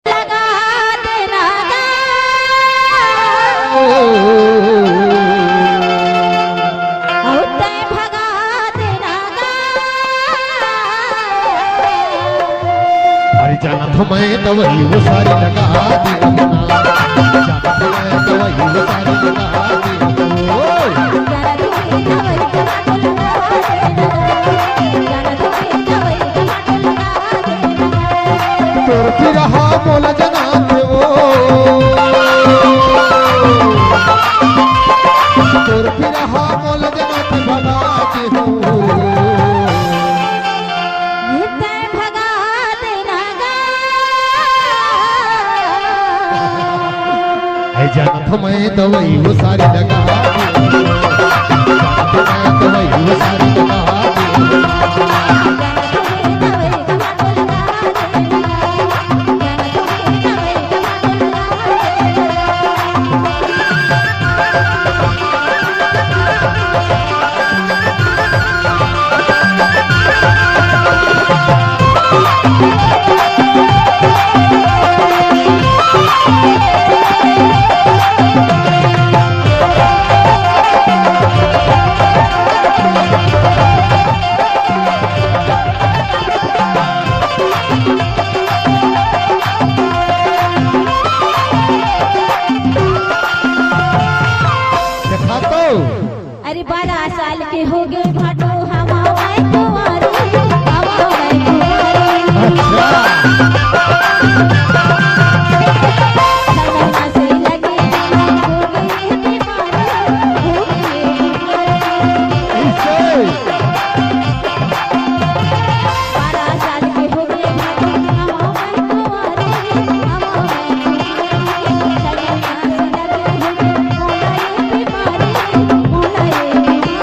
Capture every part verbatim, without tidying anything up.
लगा देना गा, अउ तैं भगा देना गा। अरे जानत हों मैं दवई वो सारी लगा देना, जानत हों मैं दवई वो सारी लगा देना। तोर पिरहा मोला जनाथे वो, तोर पिरहा मोला जनाथे भगा के हो। ये तैं भगा देना गा। ऐ जानत हों मैं दवई वो सारी लगा दे। जानत हों मैं दवई वो सारी लगा दे। देखा तो। अरे बारह साल के हो गे भाटो, हवा मैं कुंवारी, हवा मैं कुंवारी। अच्छा। सजना से लगे दिल हो गए बीमारी, हो गए बीमारी। ऐसे। बारह साल के हो गए भाटो, हवा मैं कुंवारी, हवा मैं कुंवारी। सजना से लगे दिल हो गए बीमारी, हो गए बीमारी।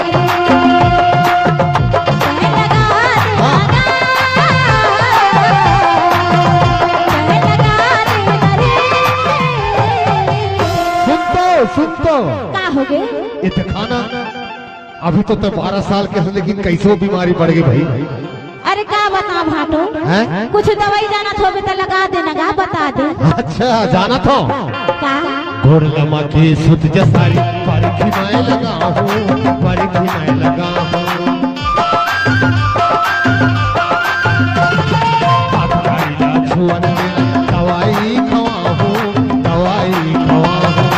सुन तो, सुन तो। का हो गे? ये देखा ना, अभी तो तैं बारह साल के हस, लेकिन कइसे बीमारी बढ़ गे भाई? अरे का बता भाटो, हैं? कुछ दवई जानत होबे त लगा देना गा, बता दे। अच्छा, जानत हों। का? गोड़ लमा के सुत जा सारी, परखी मैं लगाहूं, परखी मैं लगाहूं। हाथ गाड़ी ला छुअन दे, दवाई खवाहूं, दवाई खवाहूं।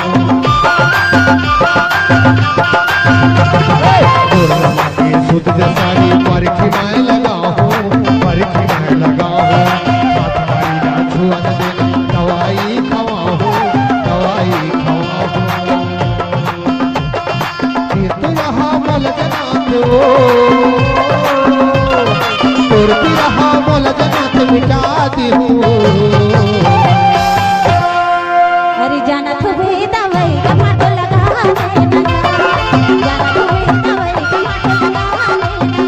गोड़ लमा के सुत जा सारी, परखी मैं लगाहूं, परखी मैं लगाहूं। हाथ गाड़ी ला छुअन दे, दवाई खवाहूं, दवाई खवाहूं। ये तो यहाँ मल जनात हो, तोर पिरहा मोला जनात मिटा दिहू। अरे जानत होबे दवई का भाटो लगा देना, जानत होबे दवई का भाटो लगा देना।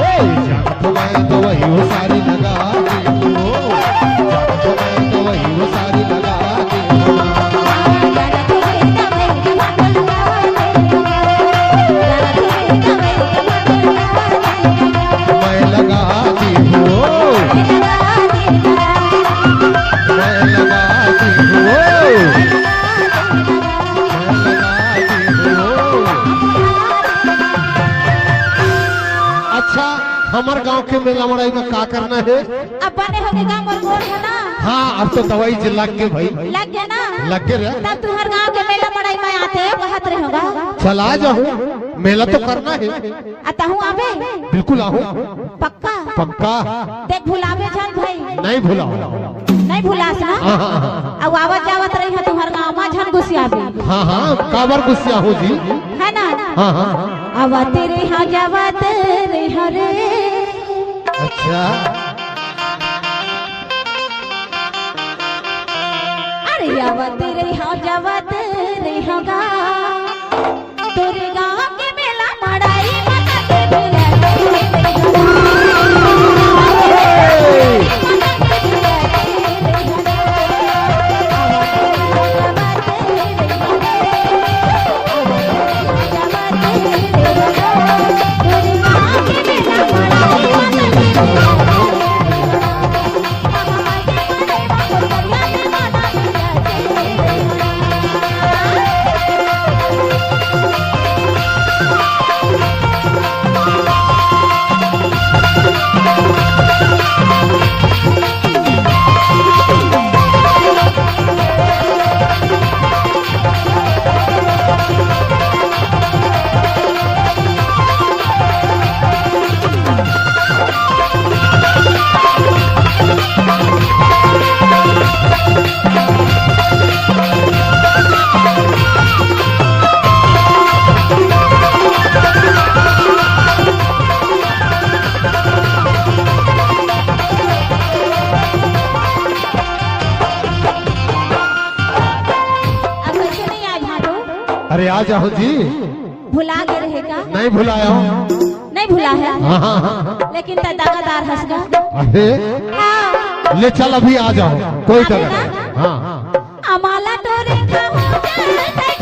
ए, जानत होबे दवई वो सारी लगा दिहू। जानत होबे दवई वो सारी लगा दिहू। मैं लगाती हूँ, मैं लगाती हूँ, मैं लगाती हूँ। अच्छा, हमर गांव के मेला मड़ई में का करना हे? अब बने होगे गा मोर गोड़ हे ना। हाँ, अब तो दवाई जे लग गे भाई। लग गे ना? लग गे रे। तब तुंहर गांव के मेला मड़ई में आते हो, कहत रहे होगा। चला जाहूँ, मेला तो करना हे। आ तहूँ आबे? बिल्कुल आहूँ। पक्का? पक्का। देख भुलाबे झन भाई। नहीं भुलाहूँ। नहीं भुलास ना? हाँ, हाँ, हाँ। अब आवत जावत रही हो तुंहर गांव में झन गुसियाबे। हाँ, हाँ, काबर गुसियाहूँ जी? है ना? हाँ, हाँ, हाँ। आवत रही हो, जावत रही हो रे। अच्छा। अरे आवत रही हो, जावत रही हो गा। तोरे गाँव के मेला मड़ई में कते भीड़ आ जाओ जी। भुला गे रहे का? नहीं भुलाया हूँ। नहीं भुला है, हाँ, हाँ, हाँ। लेकिन तैं दागादार हस गा। अरे, हाँ। ले चल, अभी आ जाओ, कोई आ गए डर ना? नहीं। हाँ, हाँ। अमाला टोरे का हो जाए,